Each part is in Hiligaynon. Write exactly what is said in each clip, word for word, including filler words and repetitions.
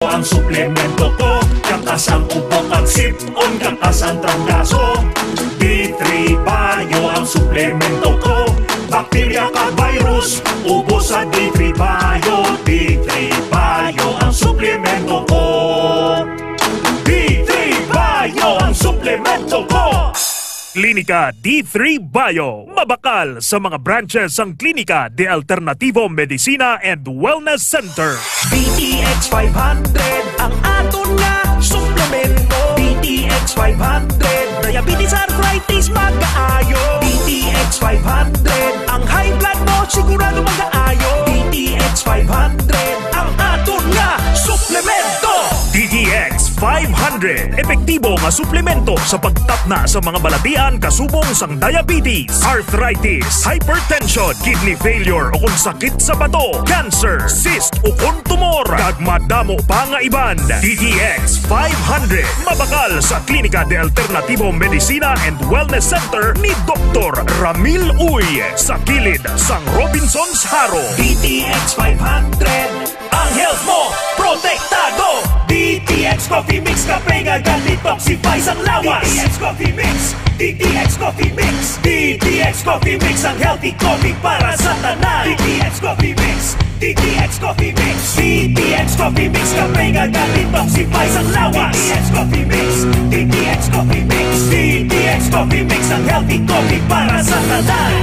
Ang suplemento ko, katas ang ubo kag sip-on, katas ang trangkaso. D three Bio ang suplemento ko. Bakterya kag virus, ubos sa D three Bio. D three Bio ang suplemento ko. D three Bio ang suplemento ko. Klinika D three Bio. Mabakal sa mga branches sang Klinika de Alternativo Medicina and Wellness Center. D T X five hundred, ang aton nga suplemento. D T X five hundred, diabetes, arthritis, magaayo. D T X five hundred, ang high blood mo sigurado magaayo. D T X five hundred, ang aton nga suplemento. D T X five hundred, epektibo nga suplemento sa pagtapna sa mga balatian kasubong sang diabetes, arthritis, hypertension, kidney failure, o kon sakit sa bato, cancer, cyst, o kon tumor, kag madamo pa nga iban. D T X five hundred, mabakal sa Klinika de Alternativo Medicina and Wellness Center ni Doktor Ramil Uy, sa kilid sang Robinsons Jaro. D T X five hundred, ang health mo protektado. D T X Coffee Mix, kape nga ga-detoxify sang lawas. D T X Coffee Mix, D T X Coffee Mix, D T X Coffee Mix, ang healthy coffee para sa tanan. D T X Coffee Mix, D T X Coffee Mix, D T X Coffee Mix, kape nga ga-detoxify sang lawas. D T X Coffee Mix, D T X Coffee Mix, D T X Coffee Mix, ang healthy coffee para sa tanan.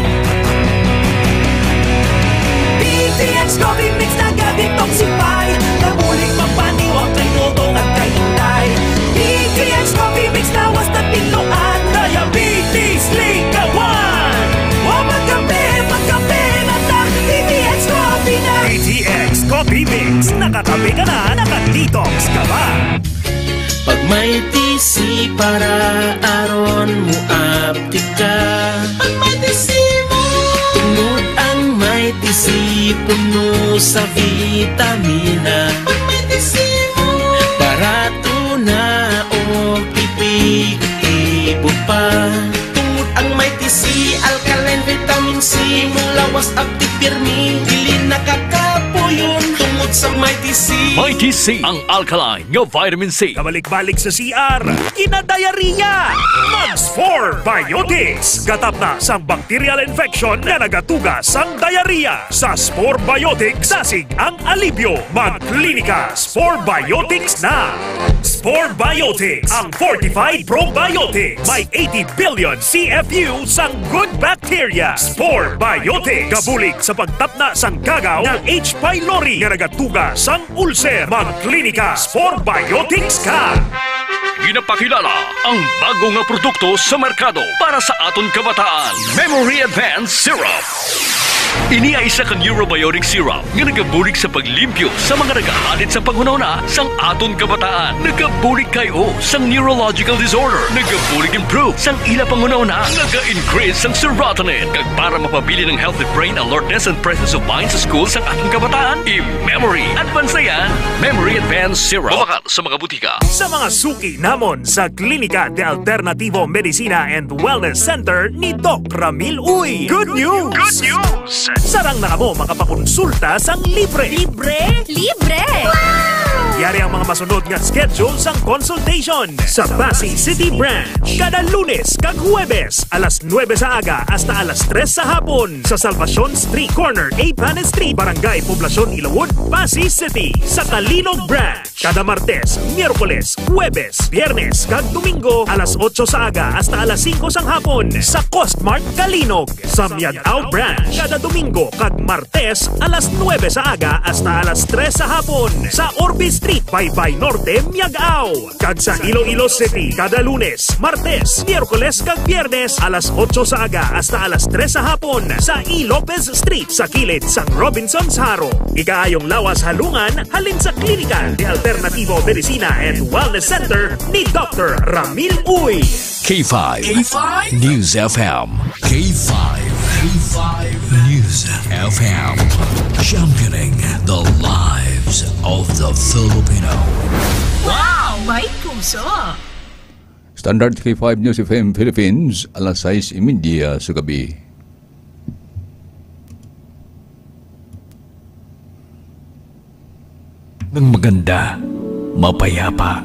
D T X Coffee Mix naga-detoxify, nabulig magpaniwang kay Toto kag kay Inday. D T X Coffee Mix lawas na tinluan, diabetes likawan. Wa magkape, magkape na ta, D T X Coffee na. D T X Coffee Mix, nakakape ka na, naka-detox ka pa. Pag may T C para aron mo aptik ka. Pag may T C mo. Tungod ang may T C puno sa vitamina. Pag may T C mo. Barato na o epektibo pa. Tungod ang may T C, alkaline vitamin C, mong lawas aptik pirmi, dili nakakapuyon tungod sa may T C. May T C, ang alkaline nga vitamin C. Kabalik-balik sa C R, kinadiarrhea. Mag Spore Biotics. Katapna sang bacterial infection nga nagatuga sang diarrhea. Sa Spore Biotics, dasig ang alibyo. Magklinika Spore Biotics na. Spore Biotics, ang fortified probiotics. May eighty billion C F U sang good bacteria. Spore Biotics, gabulig sa pagtapna sang gagaw nga H. pylori nga nagatuga sang ulcer. Magklinika Spore Biotics ka. Ginapakilala ang bago nga produkto sa merkado para sa aton kabataan, Memory Advance Syrup. Ini ay isa ka neurobiotic syrup nga nagabulig sa paglimpyo sa mga nagahalid sa panghunahuna sang aton kabataan. Nagabulig kay o sang neurological disorder. Nagabulig improve sang ila panghunahuna. Naga-increase sang serotonin. Kag para mapabilin ang healthy brain alertness and presence of mind sa school sang aton kabataan, i-Memory Advance na yan. Memory Advance Syrup. Mabakal sa mga butika. Sa mga suki namon sa Klinika de Alternativo Medicina and Wellness Center ni Doc Ramil Uy. Good news! Good news! Sarang na kamo makapakonsulta sang libre. Libre? Libre! Yari ang mga masunod nga schedule sang consultation. Sa Passi City Branch, kada Lunes kag Huwebes, alas nuebe sa aga hasta alas tres sa hapon, sa Salvacion Street, corner Eighth Street, Barangay Poblacion, Ilawod, Passi City. Sa Calinog Branch, kada Martes, Miyerkules, Huwebes, Biyernes, kag Domingo, alas otso sa aga hasta alas singko sang hapon, sa Costmart Calinog. Sa Miag-ao Branch, kada Domingo kag Martes, alas nuebe sa aga hasta alas tres sa hapon, sa Orbe Street, Baybay Norte, Miag-ao. Kag sa Iloilo City, kada Lunes, Martes, Miyerkules, kag Biyernes, alas otso sa aga hasta alas tres sa hapon, sa E. Lopez Street, sa kilid sang Robinsons Jaro. Ikaayong lawas halungan halin sa Klinika de Alternativo Medicina and Wellness Center ni Doctor Ramil Uy. K five K five News F M. K five, K five News F M. Championing the lives of the Filipino. Wow! May puso! Standard K five News F M Philippines, alas sais y media sa gabi. Ng maganda. Mapayapa,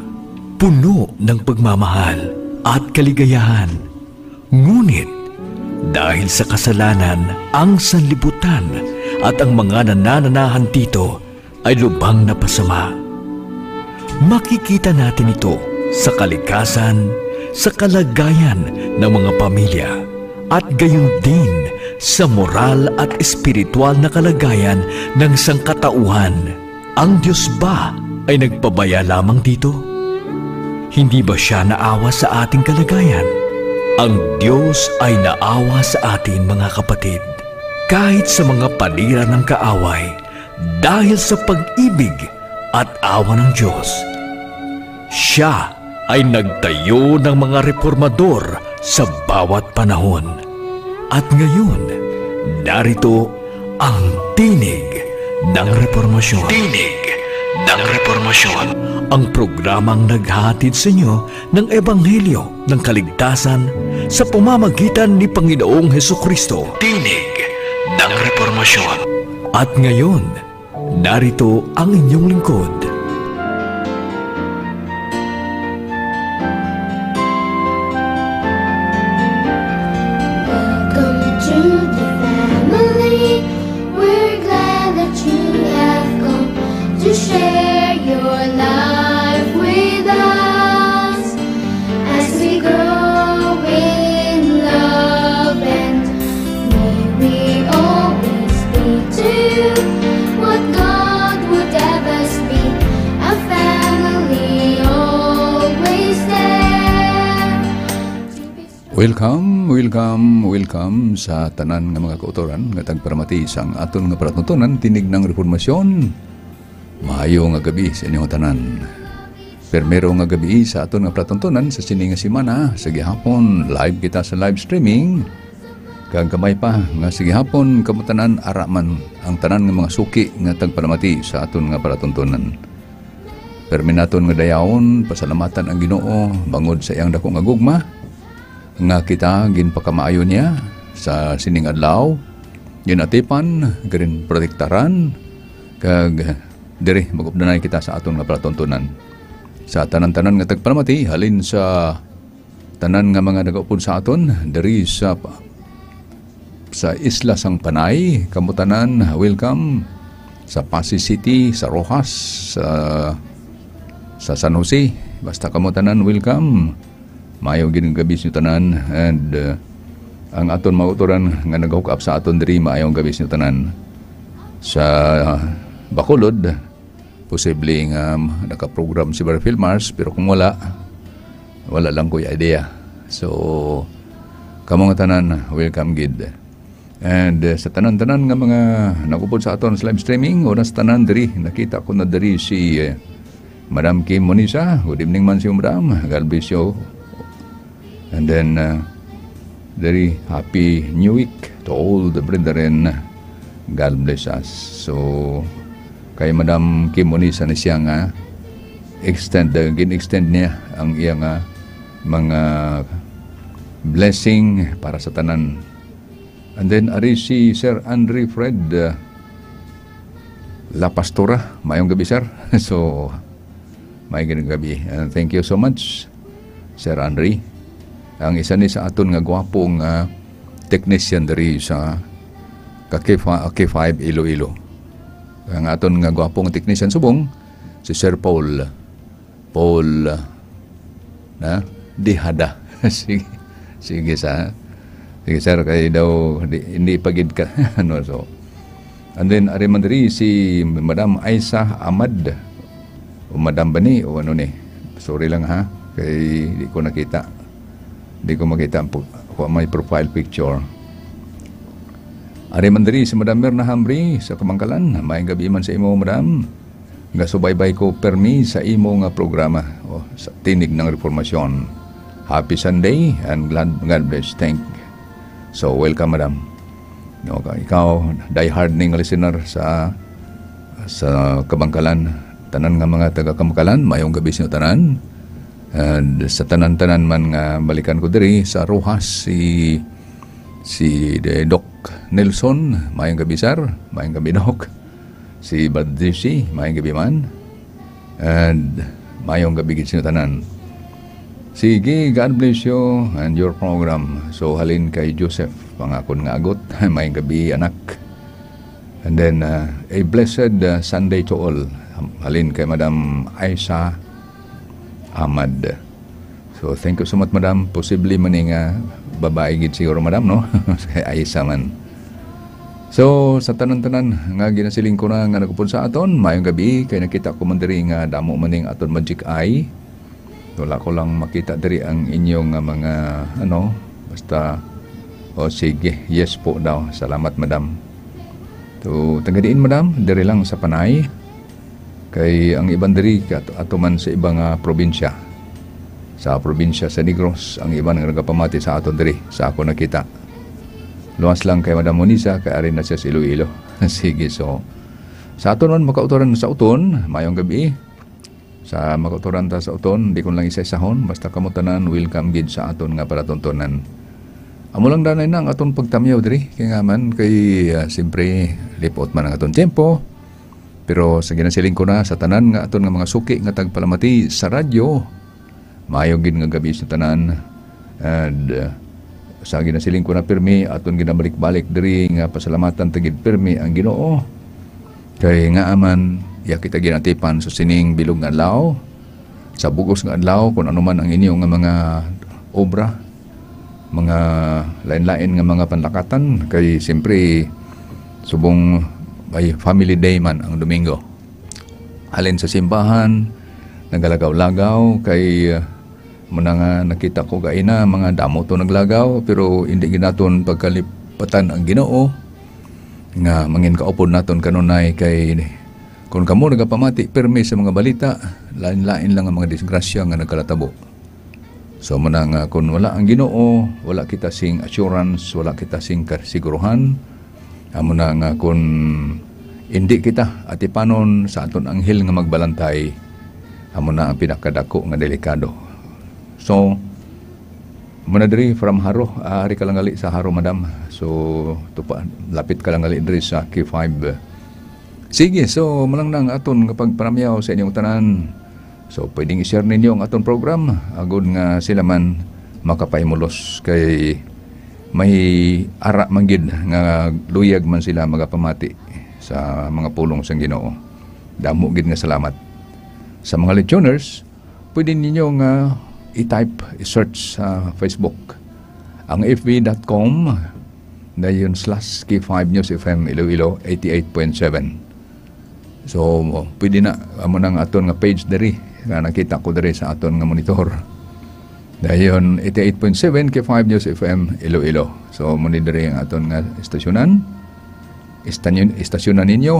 puno ng pagmamahal at kaligayahan. Ngunit, dahil sa kasalanan, ang sanlibutan at ang mga nanananahan dito ay lubhang napasama. Makikita natin ito sa kalikasan, sa kalagayan ng mga pamilya, at gayon din sa moral at espiritual na kalagayan ng sangkatauhan. Ang Dios ba ay nagpabaya lamang dito? Hindi ba siya naawa sa ating kalagayan? Ang Dios ay naawa sa atin, mga kapatid, kahit sa mga panira ng kaaway, dahil sa pag-ibig at awa ng Dios. Siya ay nagtayo ng mga reformador sa bawat panahon. At ngayon, narito ang Tinig ng Reformasyon. Tinig ng Reformasyon. Ang programang naghahatid sa inyo ng Ebanghelyo ng kaligtasan sa pamamagitan ni Panginoong Hesukristo. Tinig ng Reformasyon. At ngayon, narito ang inyong lingkod. Welcome to the family. We're glad that you have come to share your life with us. As we grow in love, and may we always be to you what God would have us be, a family always there. Welcome, welcome, welcome sa tanan nga mga kautoran nga tagparamati sang aton nga palatuntunan, Tinig ng Reformasyon. Maayo nga gabi sa inyo tanan. Primero nga gabi sa aton nga palatuntunan sa sini nga semana, sa gihapon, live kita sa live streaming. Kag kabay pa nga sa gihapon, kamo tanan ara man ang tanan nga mga suki nga tagpalamati sa aton nga palatuntunan. Permi naton nga dayawon, pasalamatan ang Ginoo bangod sa iyang dako nga gugma, nga kita ginpakamaayo niya sa sining adlaw, ginatipan, ginprotektaran, kag diri mag-updanay kita sa aton nga palatuntunan. Sa tanan-tanan nga tagpalamati, halin sa tanan nga mga nagaupod sa aton diri sa, sa isla sang Panay, kamo tanan, welcome. Sa Passi City, sa Roxas, sa, sa San Jose, basta kamo tanan, welcome. Maayong gid nga gabi sa inyo tanan, and, uh, ang aton mga kautoran nga nag-hook up sa aton diri, maayong gabi sa inyo tanan. Sa Bacolod, posible nga nakaprogram si Brother Phil Mars, pero kung wala, wala lang ko'y idea. So, kamo nga tanan, welcome gid. And, uh, sa tanan-tanan nga mga nag-upod sa aton sa live streaming, o sa tanan diri, nakita ko na diri si, uh, Madam Kim Monisa. Good evening man sa iyo, Madam. God bless you. And then, uh, very happy new week to all the brethren. God bless us. So, kay Madam Kim Monisa ni siya nga extend, uh, gin-extend niya ang iya nga mga blessing para sa tanan. And then, ari si Sir Andre Fred, uh, La Pastora. Mayong gabi, sir. So, may gabi. Uh, thank you so much, Sir Andre. Ang isa ni sa aton nga gwapong, ah, technician diri sa ka K five, K five Iloilo. Ang aton nga gwapong technician subong, si Sir Paul. Paul, ah, na? Dihada. Sige. Sige, sa, sige, sir, kay daw, di, hindi pa gid ka, ano, so. And then, ari man diri si Madam Aisa Ahmad. O Madam ba ni? O ano ni? Sorry lang, ha. Kay di ko nakita. Di ko makita ang pu-, kung may profile picture. Ari man diri si Madam Mirna Hamri sa Kamangkalan. Mayong gabi man sa imo, Madam. Gasubaybay ko permi sa imo nga programa, o, sa Tinig ng Reformasyon. Happy Sunday and glad, God bless. Thank. So, welcome, madam. No, ka-, ikaw, diehard ning listener sa, sa Kabangkalan. Tanan nga mga taga Kabangkalan, mayong gabi sa inyo tanan. And sa tanan-tanan man nga balikan ko diri sa Roxas, si, si, eh, Doc Nelson, mayong gabi, sir. Mayong gabi, Doc. Si Brad Dizzy, mayong gabi man. And mayong gabi gid sa tanan. Sige, God bless you and your program. So, halin kay Joseph, pangakon nga agot. Mayong gabi, anak. And then, uh, a blessed, uh, Sunday to all. Halin kay Madam Aisa Ahmad. So, thank you so much, Madam. Posible man ni nga babae gid siguro, Madam, no? Kay Aisa man. So, sa tanan-tanan nga ginasiling ko na nga nagupod sa aton, mayong gabi, kay nakita ko man diri nga damo man ning aton Magic Eye. Wala ko lang makita diri ang inyong nga mga, ano, basta, o sige, yes po daw. Salamat, Madam. To, taga diin, Madam? Diri lang sa Panay. Kay ang iban diri kat-, ato man sa iba nga probinsya. Sa probinsya sa Negros, ang iban nga nagapamati sa aton diri, sa ako nakita. Luwas lang kay Madam Monisa, kay ari na siya sa Iloilo. Sige, so, sa aton man makautoran sa uton, mayong gabi. Sa makautoran ta sa uton, di ko lang isa-isahon, basta kamo tanan, welcome gid sa aton nga palatuntunan. Amo lang danay na ang aton pagtamyaw diri, kay nga man, kay, ah, siyempre, lipot man ang aton tiyempo. Pero sa ginasiling ko na sa tanan nga aton nga mga suki nga tagpalamati sa radyo, maayo gid nga gabi sa tanan. And, uh, sa ginasiling ko na pirmi, aton ginabalik-balik diri nga pasalamatan ta gid pirmi ang Ginoo. Kay nga man, iya kita ginatipan sa sining bilog nga adlaw, sa bugos nga adlaw, kung ano man ang inyo nga mga obra, mga lain-lain nga mga panlakatan, kay siyempre, subong may family day man ang Domingo. Halin sa simbahan, nagalagaw-lagaw, kay, uh, muna nga nakita ko gaina, mga damo to naglagaw, pero hindi gid naton pagkalipatan ang Ginoo, nga mangin kaupod naton kanunay kay kung kamo nagapamati pirmi sa mga balita, lain-lain lang ang mga disgrasya nga nagkalatabo. So, muna nga, kung wala ang Ginoo, wala kita sing assurance, wala kita sing kasiguruhan. Amo na nga, kung hindi kita atipanon sa aton anghel nga magbalantay, amo na ang pinakadako nga delikado. So, muna diri from Jaro, ah, ari ka lang gali sa Jaro, madam. So, tupa, lapit ka lang gali diri sa K five. Sige, so, malang na ang aton nga pagparamyaw sa inyong tanan. So, pwedeng i-share ninyo ang aton program, agod nga sila man makapahimulos kay may ara man gid nga luyag man sila magapamati sa mga pulong sang Ginoo. Damo gid nga salamat. Sa mga listeners, pwede ninyo nga i-type, i-search sa Facebook ang F B dot com, dayon slash K five News F M Iloilo eighty-eight point seven. So, pwede na, amo nang aton nga page diri, nga nakita ko diri sa aton nga monitor. Dayon, eighty-eight point seven K five News F M Iloilo. So, amo ni diri ang aton nga estasyonan. Estanyon-, estasyonan ninyo,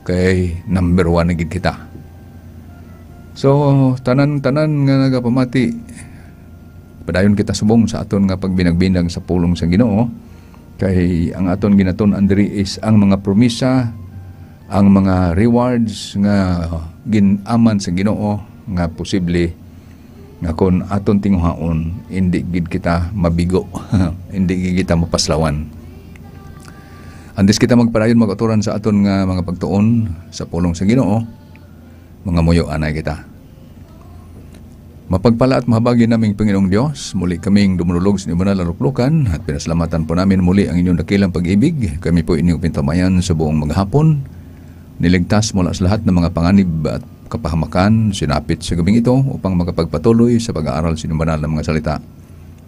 kay number one na gid kita. So, tanan-tanan nga nagapamati, padayon kita subong sa aton nga pagbinag-binag sa pulong sa Ginoo, kay ang aton ginatun-an diri is ang mga promisa, ang mga rewards nga gin-aman sa Ginoo nga posible nga kon aton tinguhaon, hindi gid kita mabigo, hindi gid kita mapaslawan. Antes kita magpadayon, mag-aturan sa aton nga mga pagtuon sa pulong sa Ginoo, mangamuyo anay kita. Mapagpala at mahabagi naming Panginoong Dios, muli kaming dumululog sa inyong banal nga luklukan, at pinasalamatan po namin muli ang inyong dakilang pag-ibig. Kami po inyong pinatamayan sa buong maghapon. Niligtas mula sa lahat ng mga panganib at kapahamakan, sinapit sa gabing ito upang makapagpatuloy sa pag-aaral sa inyong banal na mga salita.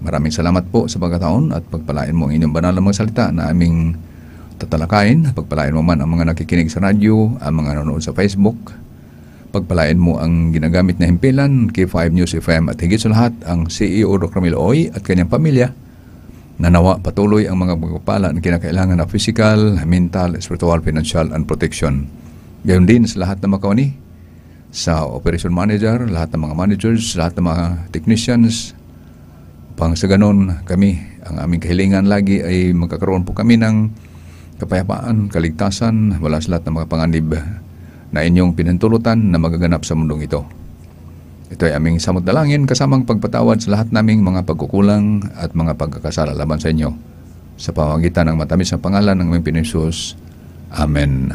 Maraming salamat po sa pagkataon at pagpalain mo ang inyong banal na mga salita na aming tatalakayin. Pagpalain mo man ang mga nakikinig sa radyo, ang mga nanonood sa Facebook. Pagpalain mo ang ginagamit na himpilan, K five News F M, at higit sa lahat, ang C E O Doc Ramil Oy at kanyang pamilya, na nawa patuloy ang mga pagpapala na kinakailangan na physical, mental, spiritual, financial, and protection. Gayon din sa lahat ng makawani, sa operation manager, lahat ng mga managers, lahat ng mga technicians, upang sa ganon kami, ang aming kahilingan lagi ay magkakaroon po kami ng kapayapaan, kaligtasan, wala sa lahat ng mga panganib na inyong pinahintulutan na magaganap sa mundong ito. Ito ay aming samot dalangin, kasamang pagpatawad sa lahat naming mga pagkukulang at mga pagkakasala laban sa inyo, sa pamamagitan ng matamis na pangalan ng aming Pinoy Jesus. Amen.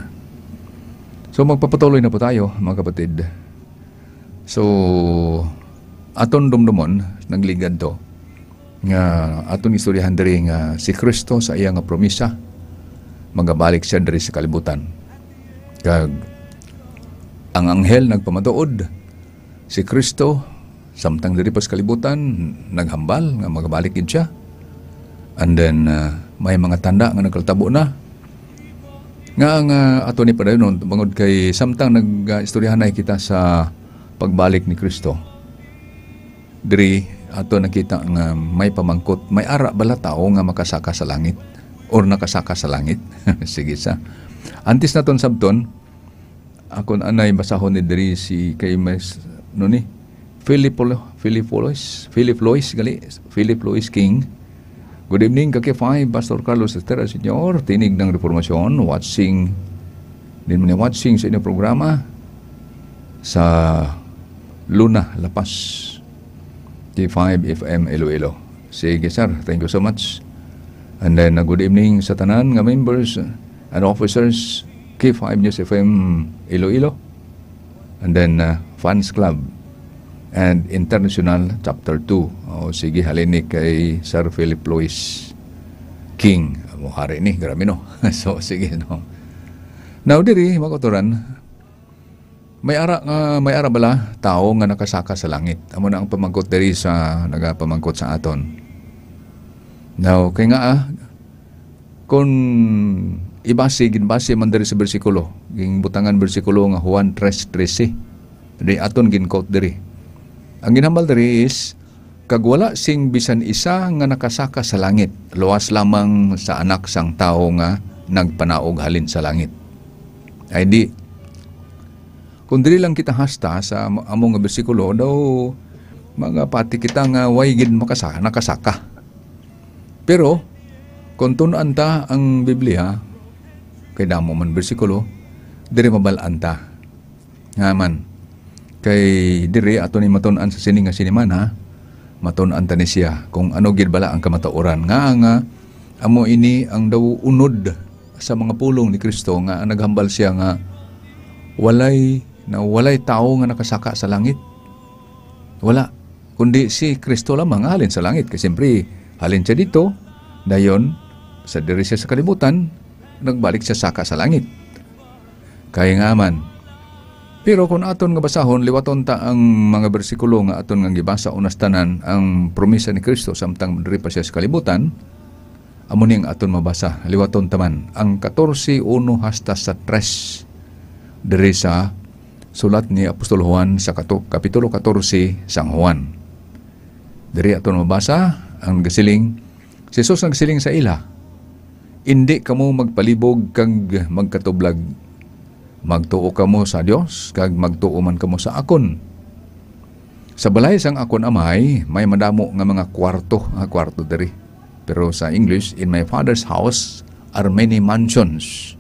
So, magpapatuloy na po tayo, mga kapatid. So, aton dumdumon, nagligad to, nga aton istoryahan diri nga si Kristo sa iya nga promisa, magabalik siya diri sa kalibutan. Kag ang anghel nagpamatuod, si Kristo, samtang diri pa sa kalibutan, naghambal nga magabalik gid siya. And then, ah, may mga tanda nga nagkatabo na. Nga, nga ato ni padayonon, bangod kay samtang nag-istoryahanay kita sa pagbalik ni Kristo, diri ato nakita nga may pamangkot, may ara bala tawo nga makasaka sa langit or nakasaka sa langit? Sige sa. Antes naton sabton, akon anay basahon ni diri si kay mas, no ni? Philip Lo-, Philip Lois, Philip Lois gali, Philip Lois King. Good evening, ka K five, Pastor Carlos Estera Senior, Tinig ng Reformasyon, watching, din mo ni watching sa inyong programa sa Luna, La Paz, K five F M Iloilo. Sige, sir. Thank you so much. And then, uh, good evening sa tanan nga members and officers, K five News F M Iloilo. And then, uh, Fans Club and International Chapter two. O, sige, halin ni kay Sir Philip Lois King. Mo hari ni, grabe, no? So, sige, no? Now, diri, mga kautoran, may ara nga, may ara bala tawo nga nakasaka sa langit? Amo na ang pamangkot diri sa nagapamangkot sa aton. Now, kay nga, ah, kung ibase, ginbase man diri sa bersikulo, ginbutangan bersikulo nga Juan tres trese. Di aton gin-quote diri. Ang ginhambal diri is, "Kag wala sing bisan isa nga nakasaka sa langit, luas lamang sa Anak sang Tawo nga nagpanaog halin sa langit." Ay di, kung diri lang kita hasta sa am-, amo nga bersikulo, daw magapati kita nga way gid makasa-, nakasaka. Pero, kung tun-an ta ang Biblia, kay damo man bersikulo, diri mabal-an ta. Nga man, kay diri ato ni matun-an sa sini nga sinimana, matun-an ta ni siya kung ano gid bala ang kamatuoran. Nga, nga, amo ini ang daw unod sa mga pulong ni Kristo nga naghambal siya nga walay, na walay tawo nga nakasaka sa langit. Wala, kundi si Kristo lamang nga halin sa langit. Kay siyempre, halin siya dito, dayon, sa diri siya sa kalibutan, nagbalik siya saka sa langit. Kay nga man. Pero kung aton nga basahon, liwaton ta ang mga bersikulo nga aton nga gibasa, unas tanan ang promisa ni Kristo samtang diri pa siya sa kalibutan. Amo ni ang aton mabasa. Liwaton ta man ang katorse uno hasta sa tres diri sa sulat ni Apostol Juan sa kato-, Kapitulo katorse sang Juan. Diri aton mabasa ang gasiling, si Jesus nagsiling sa ila, "Indi kamo magpalibog kag magkatublag. Magtuo kamo sa Dios, kag magtuo man kamo sa akon. Sa balay sang akon Amay may madamo nga mga kwarto," ah, kwarto diri. Pero sa English, "In my Father's house are many mansions."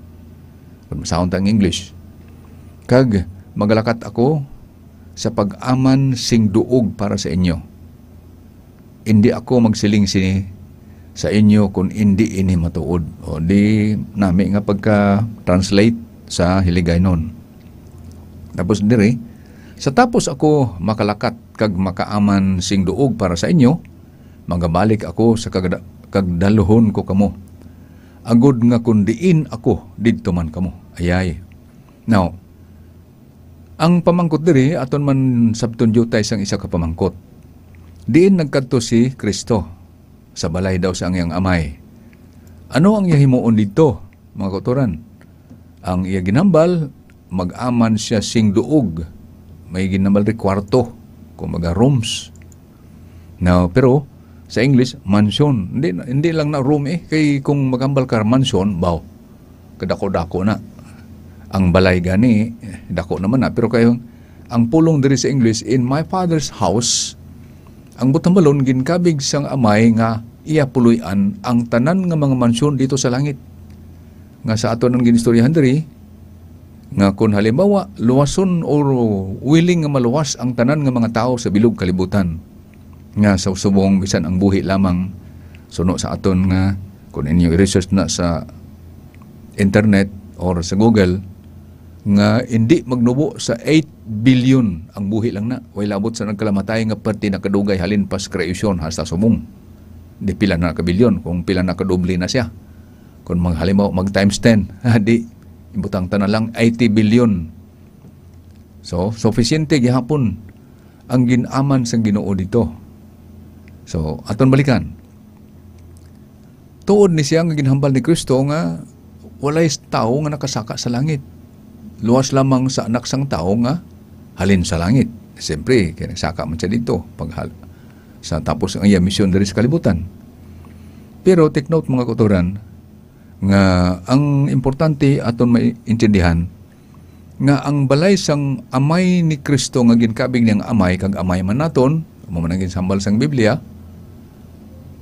Kung masahon ta ang English. "Kag magalakat ako sa pag-aman sing duog para sa inyo. Indi ako magsiling sini sa inyo kon indi ini matuod." O, di nami nga pagka-translate sa Hiligaynon. Tapos diri, "Sa tapos ako makalakat kag makaaman sing duog para sa inyo, magabalik ako sa kagda-, kag dalhon ko kamo, agod nga kon diin ako, didto man kamo." Ayay. Now, ang pamangkot diri, aton man sabton diutay sang isa ka pamangkot. Diin nagkadto si Kristo? Sa balay daw sa ang iyang Amay. Ano ang iya himuon didto, mga kautoran? Ang iya ginhambal, mag-aman siya sing duog. May ginhambal di kwarto, kumbaga rooms. Now, pero sa English, mansion. Hindi, hindi lang na room eh. Kay kung maghambal ka mansion, baw, kadako-dako na. Ang balay gani, dako naman na. Pero kayo, ang pulong diri sa English, "In my Father's house," ang butambalon, ginkabig sang Amay nga iya puloy-an ang tanan nga mga mansion dito sa langit. Nga sa aton ang ginistoryahan diri, nga kun halimbawa, luwason or willing nga maluwas ang tanan nga mga tawo sa bilog kalibutan, nga sa subong bisan ang buhi lamang, suno sa aton nga, kung inyo i-research na sa internet or sa Google, nga hindi magnubo sa eight billion ang buhi lang na. Way labot sa nagkalamatay nga perti na kadugay halin pa sa creation hasta subong. Di pila na ka bilyon, kung pila na ka doble na siya. Kung mag-, halimbawa, mag times ten, di, ibutang ta na lang eighty billion. So, sufisyente gihapon ang gin-aman sang Ginoo dito. So, aton balikan. Tuod ni siya nga ginhambal ni Kristo nga walay tawo nga nakasaka sa langit, luwas lamang sa Anak sang Tawo nga halin sa langit. Siyempre, kay nagsaka man siya dito paghal-, sa tapos ang iya misyon diri sa kalibutan. Pero take note, mga kautoran, nga ang importante aton maintindihan nga ang balay sang Amay ni Kristo nga ginkabig niyang Amay kag Amay man naton, amo man ang ginsambal sang Biblia,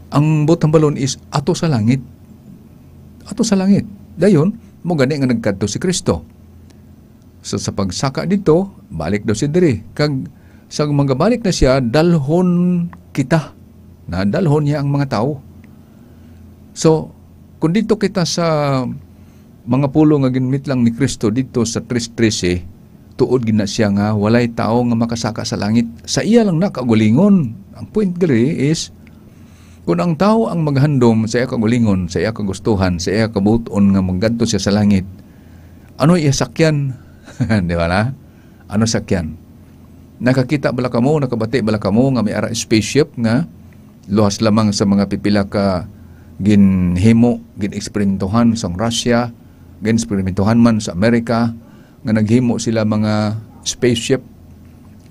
ang buot hambalon is ato sa langit. Ato sa langit. Dayon, mo gani nga nagkadto si Kristo. So, sa pagsaka dito, balik daw siya diri. Kag sa magabalik na siya, dalhon kita. Na dalhon niya ang mga tawo. So, kung dito kita sa mga pulong nga ginmitlang ni Kristo dito sa tres trese, tuod gid na siya nga walay tawo nga makasaka sa langit. Sa iya lang na kaugalingon. Ang point gali is, kung ang tawo ang maghandom sa iya kaugalingon, sa iya kagustuhan, sa iya kabuton nga magkadto siya sa langit, ano iya sakyan? Di ba na? Ano sakyan? Nakakita bala kamo, nakabati bala kamo nga may ara spaceship nga luwas lamang sa mga pipila ka ginhimo, gin-eksperimentohan sang Russia, gin-eksperimentohan man sa Amerika, nga naghimo sila mga spaceship,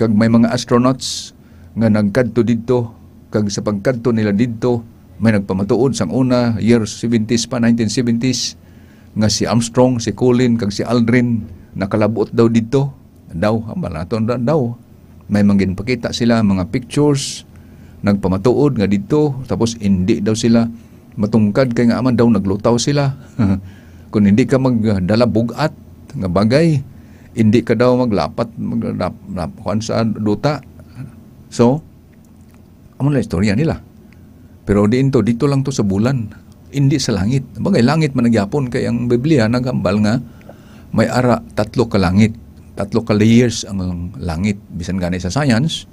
kag may mga astronauts nga nagkadto didto, kag sa pagkadto nila didto, may nagpamatuod sang una, year seventies pa, nineteen seventies, nga si Armstrong, si Colin, kag si Aldrin nakalabot daw didto. Daw, hambal naton da-, daw. May mga ginpakita sila, mga pictures, nagpamatuod nga didto, tapos hindi daw sila matungkad kay nga aman daw naglutaw sila. Kung hindi ka magdala bug-at nga bagay, hindi ka daw maglapat, maglap-, lap-, kuwan sa duta. So, amo na istorya nila. Pero diin to, dito lang to sa bulan, hindi sa langit. Bagay, langit man nagyapon kay ang Biblia naghambal nga may ara tatlo ka langit, tatlo ka layers ang langit. Bisan gani sa science,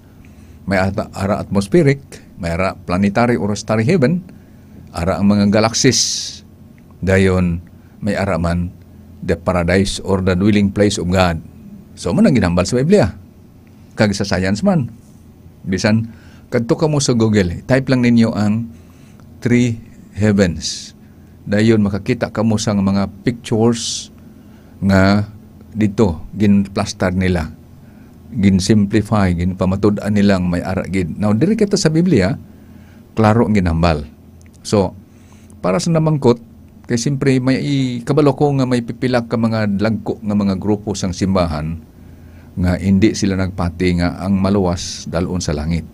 may ata-, ara atmospheric, may ara planetary or starry heaven, ara ang mga galaxies, dayon may ara man the paradise or the dwelling place of God. So, mo nang ginhambal sa Biblia. Kag sa science man. Bisan, kadto kamo sa Google, type lang ninyo ang three heavens. Dayon makakita kamo sang mga pictures nga dito, ginplastar nila. Gin-simplify, ginpamatud-an nilang may ara gid. Now, diri kita sa Biblia, klaro ang ginhambal. So, para sa namangkot, kay siyempre may i-, kabalo ko nga may pipila ka mga dagko nga mga grupo sang simbahan nga indi sila nagpati nga ang maluwas dal-on sa langit.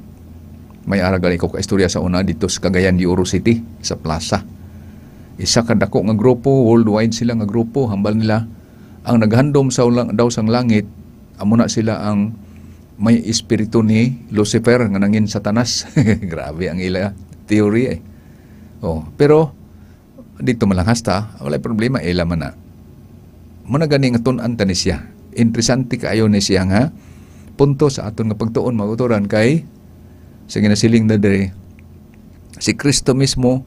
May ara gali ko ka istorya sa una dito sa Cagayan de Oro City, sa plaza. Isa ka dako nga grupo, worldwide sila nga grupo, hambal nila, ang naghandom sa ulang-, daw sang langit, amo na sila ang may espiritu ni Lucifer nga nangin Satanas. Grabe ang ila theory eh. Oh, pero dito man lang hasta, walay problema, ila man na. Mo na gani nga tun-an ta ni siya. Interesante kaayo ni siya nga punto sa aton nga pagtuon, mga kautoran, kay sa ginasiling na diri, si Kristo mismo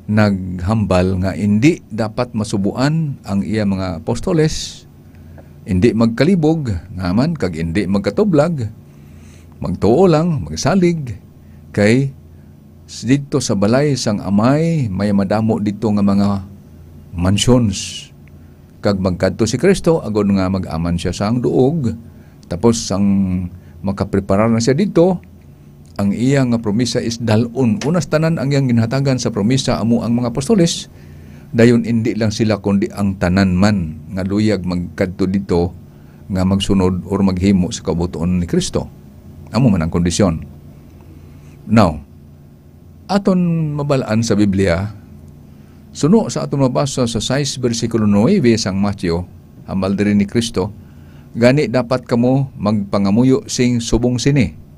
naghambal nga indi dapat masubuan ang iya mga apostoles, indi magkalibog nga man kag indi magkatublag, magtuo lang, magsalig, kay s-, didto sa balay sang Amay may madamo didto nga mga mansions. Kag magkadto si Kristo agod nga mag-aman siya sang duog, tapos sang makapreparar na siya didto, ang iya nga promisa is dal-on. Unas tanan ang iyang ginhatagan sa promisa amo ang mga apostoles, dayon indi lang sila kundi ang tanan man nga luyag magkadto didto nga magsunod or maghimo sa kabutuon ni Kristo. Amo man ang kondisyon. Now, aton mabal-an sa Biblia, suno sa aton mabasa sa sais bersikulo nuebe sang Mateo, hambal diri ni Kristo, "Gani dapat kamo magpangamuyo sing subong sini,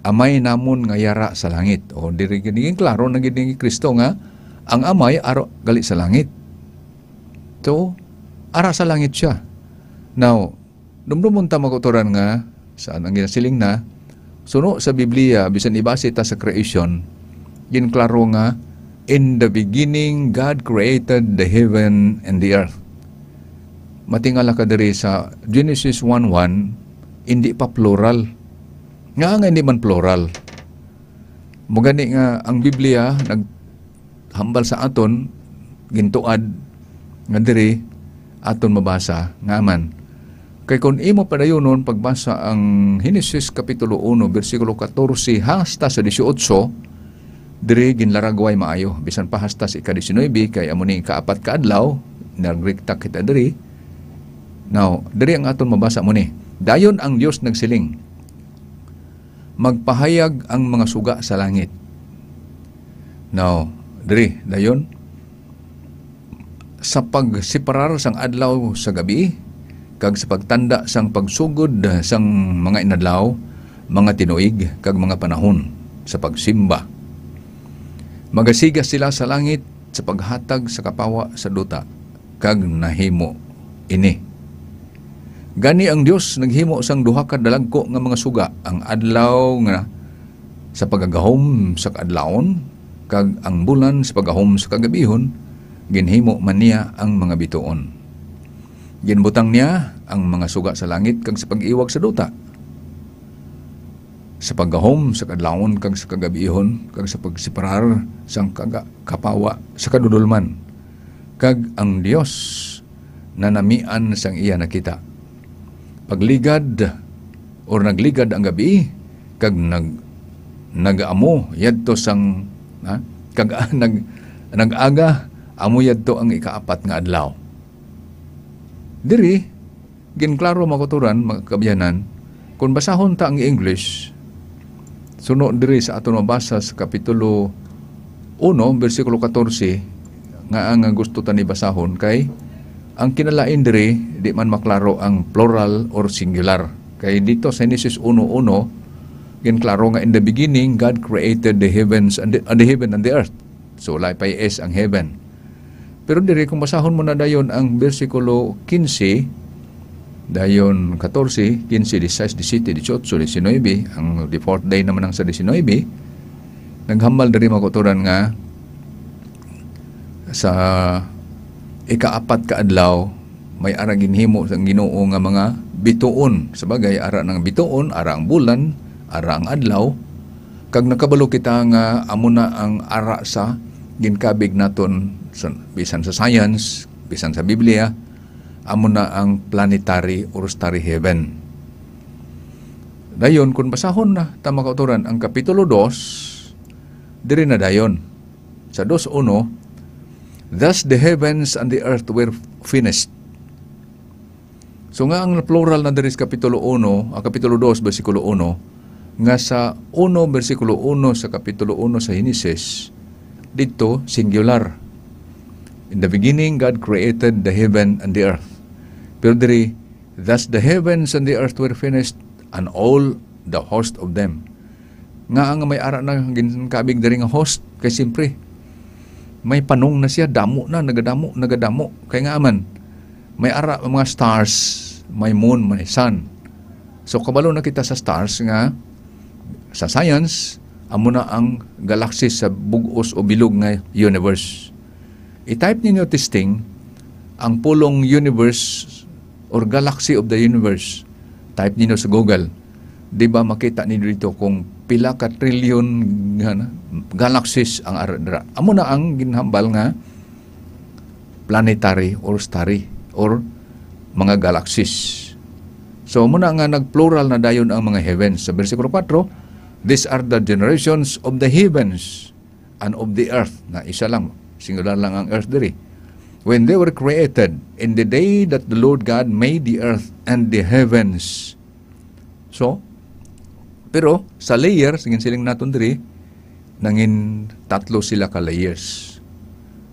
'Amay namon nga yara sa langit.'" O, diri gid klaro na gid ni Kristo nga ang Amay aro gali sa langit. So, ara sa langit siya. Now, dumdumon ta, mga kautoran, nga sa ang ginasiling na, suno sa Biblia, bisan ibase ta sa creation, ginklaro nga, "In the beginning, God created the heaven and the earth." Matingala ka diri sa Genesis one one, hindi pa plural. Nga nga hindi man plural. Mao gani nga ang Biblia nag hambal sa aton, gintuad nga diri aton mabasa nga man. Kay kun imo padayunon pagbasa ang Henesis Kapitulo uno, bersikulo katorse hasta sa dieciocho, diri ginlaragway maayo, bisan pa hasta sa ika-diecinuebe, kay amo ni kaapat ka adlaw, nagrekta kita diri. Now, diri ang aton mabasa mo ni. Dayon ang Dios nagsiling, "Magpahayag ang mga suga sa langit." Now, diri, dayon, sa pagseparar sang adlaw sa gabi, kag sa pagtanda sang pagsugod sang mga inadlaw, mga tinuig, kag mga panahon sa pagsimba. Magasiga sila sa langit sa paghatag sa kapawa sa duta, kag nahimo ini. Gani ang Dios naghimo sang duha ka dalagku nga mga suga, ang adlaw nga sa pagagahom sa kaadlawon, kag ang bulan sa pagahom sa kagabihon, ginhimo man niya ang mga bituon. Ginbutang niya ang mga suga sa langit kag sa pag-iwag sa duta, sa paggahom sa kadlawon kag sa kagabihon, kag sa pagseparar sang kaga-, kapawa sa kadudolman. Kag ang Dios nanamian sang iya nakita. Pagligad, or nagligad ang gabi, kag nag-, nag-amo yadto sang, ha? Kag nag-, nag-aga, amo yadto ang ikaapat nga adlaw. Diri, ginklaro, mga kautoran, mga kaabyanan, kung basahon ta ang English, suno diri sa aton mabasa sa Kapitulo uno, bersikulo katorse, nga ang gusto ta ni basahon kay ang kinalain diri di man maklaro ang plural or singular. Kay dito sa Henesis uno uno, ginklaro nga, "In the beginning, God created the heavens and the, and the heaven and the earth." So, wala pay S ang heaven. Pero diri, kung basahon mo na dayon ang bersikulo quince, dayon catorce, quince, dieciséis, diecisiete, dieciocho, diecinuebe, ang the fourth day naman ang sa diecinuebe, naghambal diri, mga kautoran, nga sa ikaapat ka adlaw, may ara ginhimo sang Ginoo nga mga bituon. Sa bagay, ara ang bituon, ara ang bulan, ara ang adlaw, kag nakabalo kita nga amo na ang ara sa ginkabig naton sa, bisan sa science, bisan sa Biblia, amo na ang planetary or starry heaven. Dayon, kung basahon na ta, mga kautoran, ang Kapitulo dos, diri na dayon. Sa dos uno, "Thus the heavens and the earth were finished." So, nga ang plural na diri sa Kapitulo uno, ah, Kapitulo dos, bersikulo uno, nga sa uno, bersikulo uno sa Kapitulo uno sa Henesis, dito, singular. "In the beginning, God created the heaven and the earth." Pero diri, "Thus the heavens and the earth were finished, and all the host of them." Nga nga may ara na ginkabig diri nga host, kay siyempre, may panong na siya, damo na, nagadamo, nagadamo. Kay nga man, may ara ang mga stars, may moon, may sun. So, kabalo na kita sa stars nga, sa science, amo na ang galaxy sa bug-os o bilog nga universe. I-type ninyo, testing, ang pulong universe or galaxy of the universe. Type ninyo sa Google. Di ba makita ninyo dito kung pila ka trilyon nga na, galaxies ang ara dira? Amo na ang ginhambal nga planetary or starry or mga galaxies. So, amo na nga nagplural na dayon ang mga heavens. Sa bersikulo kuwatro, "These are the generations of the heavens and of the earth." Na isa lang, singular lang ang earth diri. "When they were created, in the day that the Lord God made the earth and the heavens." So, pero sa layers, ginsiling naton diri, nangin tatlo sila ka layers.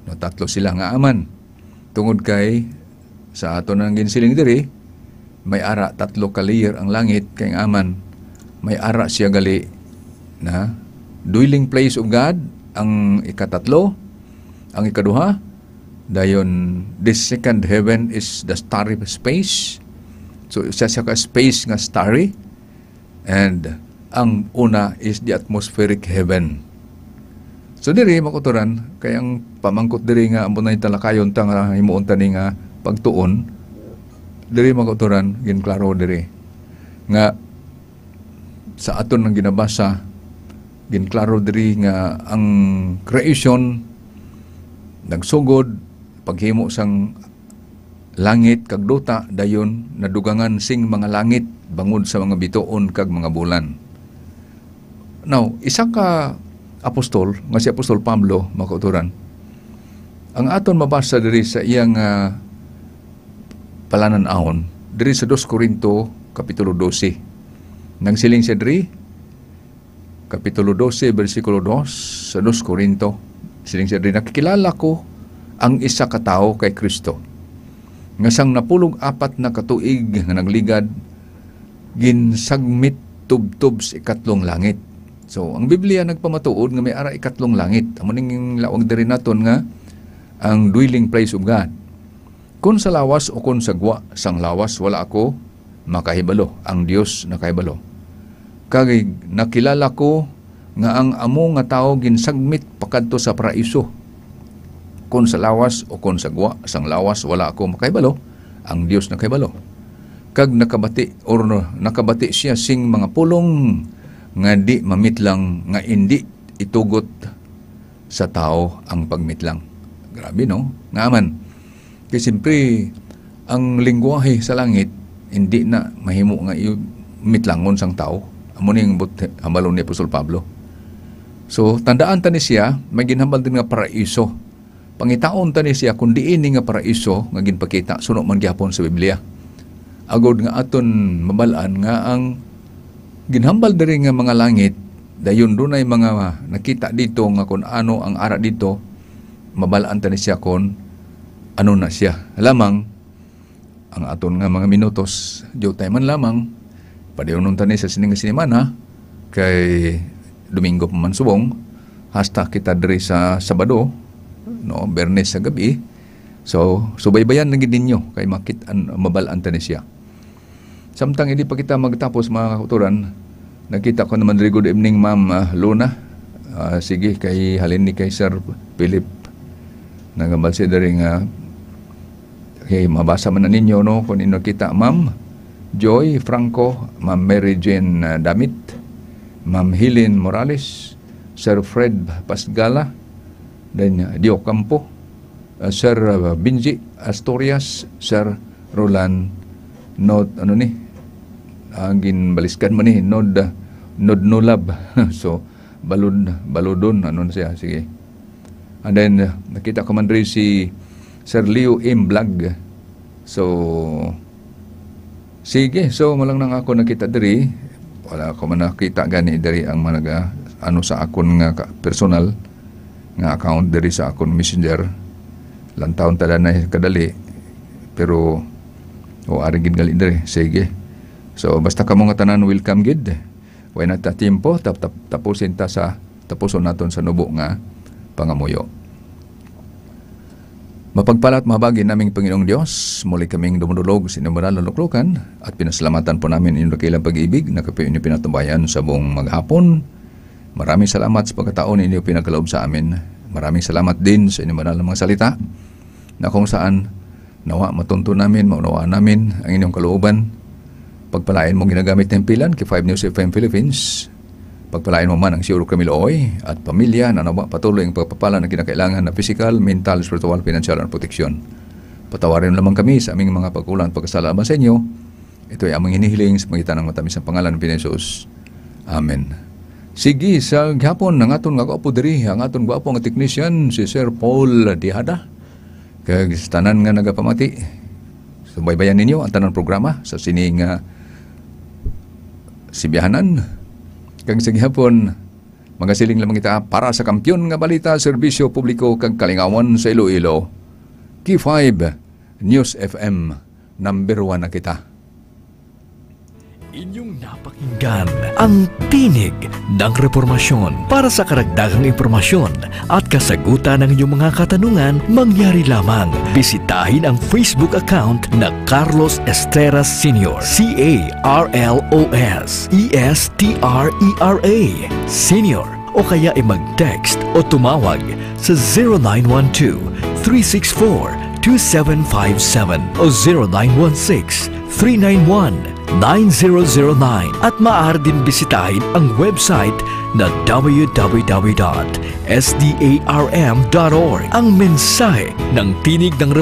No, tatlo sila nga aman. Tungod kay sa ato nang ginsiling diri, may ara tatlo ka layer ang langit, kay nga aman, may ara siya gali na dwelling place of God, ang ikatatlo, ang ikaduha, dayon, this second heaven is the starry space, So, isa siya ka space nga starry, and ang una is the atmospheric heaven. So, diri, mga kauturan, kay ang pamangkot diri nga amo na yung talakayon ta nga himuon ta ni nga pagtuon, diri, mga kauturan, ginklaro diri nga sa aton nga ginabasa, ginklaro diri nga ang creation nagsugod paghimo sang langit kag duta, dayon nadugangan sing mga langit bangod sa mga bituon kag mga bulan. Now, isa ka apostol, nga si Apostol Pablo, mga kauturan, ang aton mabasa diri sa iyang, ah, palanan-awon, diri sa dos Corinto, Kapitulo dose. Nagsiling siya diri, Kapitulo dose, bersikulo dos sa dos Corinto. Siling siya diri, "Nakikilala ko ang isa ka tawo kay Cristo, nga sang napulog apat na katuig nga nagligad, ginsagmit tubtob sa ikatlong langit." So, ang Biblia nagpamatuod nga may ara ikatlong langit. Amo ning lawag diri naton nga ang dwelling place of God. Kon sa lawas o kon sa gwa sang lawas, wala ako makahibalo. Ang Dios nakahibalo. Kag nakilala ko nga ang amo nga tawo ginsagmit pakadto sa paraiso. Kon sa lawas o kon sa gwa sang lawas, wala ako makahibalo. Ang Dios nakahibalo. Kag nakabati, or nakabati siya sing mga pulong nga di mamitlang, nga indi itugot sa tawo ang pagmitlang. Grabe, no? Nga man, kay siyempre, ang lingwahe sa langit, hindi na mahimo nga i-, mitlangon sang tawo. Amo ni ang but-, hambalon ni Apostol Pablo. So, tandaan ta ni siya, may ginhambal din nga paraiso. Pangitaon ta ni siya kung diin ni nga paraiso nga ginpakita, suno man gyapon sa Biblia. Agod nga aton mabal-an nga ang ginhambal diri nga mga langit, dayon dunay mga nakita dito nga kun ano ang ara dito, mabal-an ta ni siya kon ano na siya. Lamang, ang aton nga mga minutos, diutay man lamang, padayunon ta ni sa sining nga sinimana, kay Domingo pa man subong, hasta kita diri sa Sabado, no, Biyernes sa gabi. So, subaybayan lang gid ninyo, kay makit-, an-, mabal-an ta ni siya. Samtang hindi pa kita magtapos, mga kauturan, nakita ko naman diri, good evening, Ma'am, ah, Luna. Ah, sige, kay halin ni kay Sir Philip. Nagabalsi diri nga, okay, mabasa man na ninyo, no, kung ninyo kita, Ma'am Joy Franco, Ma'am Mary Jane, ah, Damit, Ma'am Helen Morales, Sir Fred Pasgala, then, ah, Dio Campo, uh, Sir, uh, Benji Asturias, Sir Roland Nod, ano ni? Ang ginbaliskan man ni Nod, uh, Nod Nulab. So, Balud, Baludon, ano na siya? Sige. And then, uh, nakita ko man diri si Sir Leo M Vlog. So, sige, so, malang nang ako nakita diri. Wala ko man nakita gani diri ang mga naga-, ano sa akon nga ka-, personal nga account diri sa akon Messenger. Lantawon ta na kadali, pero, o, ari gid gali diri. Sige. So, basta kamo nga tanan, welcome gid. Way na ta tiempo, tap-, tap-, tapusin ta sa, tapuson naton sa nubo nga pangamuyo. Mapagpala at mahabagin naming Panginoong Dios, muli kaming dumudulog sa inyong banal na luklukan at pinasalamatan po namin inyong dakilang pag-ibig na kayo inyong pinatubayan sa buong maghapon. Maraming salamat sa pagkataon ninyo pinagkaloob sa amin. Maraming salamat din sa inyong banal na mga salita na kung saan nawa matunto namin, maunawaan namin ang inyong kalooban. Pagpalain mo ginagamit ng himpilan kay Five News F M Philippines. Pagpalain mo man ang Siuro Camilo Oy at pamilya na nawa patuloy ang pagpapala na kinakailangan na pisikal, mental, spiritual, pinansyal, at proteksyon. Patawarin mo lamang kami sa aming mga pagkulang at pagkasala laban sa inyo. Ito ay aming hinihiling sa pangitan ng matamis ng pangalan ng Panginoon Jesus. Amen. Sige, sa gihapon, ang aton nga gwapo diri, ang aton gwapo nga technician, si Sir Paul Dihada. Kag sa tanan nga nagapamati, subaybayan ninyo ang tanan programa sa sini nga sibiyahanan. Kag sa gihapon, magasiling lamang kita para sa kampiyon nga balita, serbisyo publiko, kag kalingawan sa Iloilo. K five News F M, number one na kita. Inyong napakinggan ang Tinig ng Reformasyon. Para sa karagdagang impormasyon at kasagutan ng inyong mga katanungan, mangyari lamang bisitahin ang Facebook account na Carlos Estrera Senior, C A R L O S E S T R E R A Senior, o kaya ay mag-text o tumawag sa zero nine one two, three six four, two seven five seven o zero nine one six, three nine one, nine zero zero nine, at maaari din bisitahin ang website na w w w dot s d a r m dot org. Ang mensahe ng Tinig ng